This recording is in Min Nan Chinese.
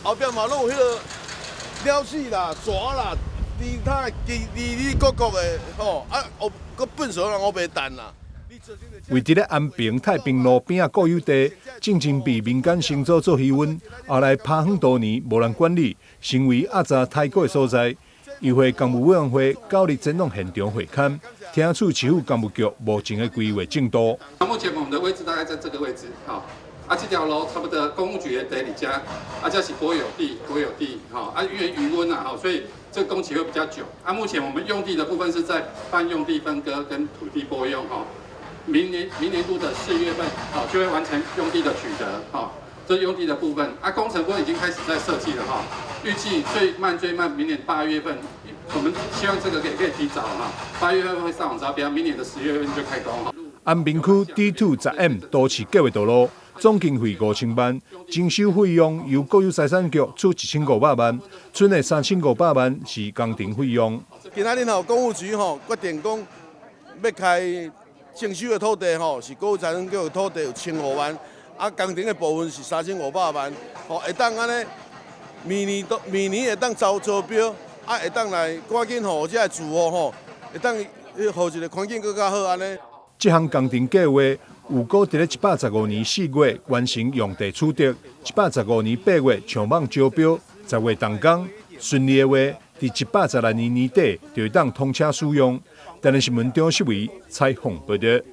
後壁嘛攏有彼个鳥鼠啦、蛇啦，其他離離國國的吼，啊，閣糞埽人烏白澹啦。位佇咧安平太平路邊仔國有地，進前被民間承租做魚塭，後來拋荒多年，無人管理，成為壓榨太古的所在。議會工務委員會9日前往現場會勘，聽取市府工務局目前的規劃進度。目前我們的位置大概在這個位置，吼，啊，這條路差不多工務局的地佇遮，啊，這是國有地，國有地，吼，啊，因為魚塭啊，吼，所以這個工期會比較久。啊，目前我們用地的部分是在辦用地分割跟土地撥用，吼，明年度的4月份，好，就會完成用地的取得，吼，這用地的部分，啊，工程部分已經開始在設計了，哈，預計最慢最慢明年8月份，我們希望這個可以提早哈，8月份會上網招標，明年的10月份就開工。安平區 D2 10M 都市計劃道路總經費5000萬，徵收費用由國有財產局出1500萬，賰的3500萬是工程費用。今仔日吼，工務局吼決定講欲開徵收的土地吼，是國有財產局的土地有1500萬，啊，工程的部分是3500萬，吼會當按呢，明年都明年會當招標，啊，會當來趕緊予這个住戶吼，會當予一個環境閣較好按呢。這項工程計劃預估佇咧115年4月完成用地取得，115年8月上網招標，10月動工，順利的話，佇116年年底就會當通車使用。台南新聞張世維採訪報道。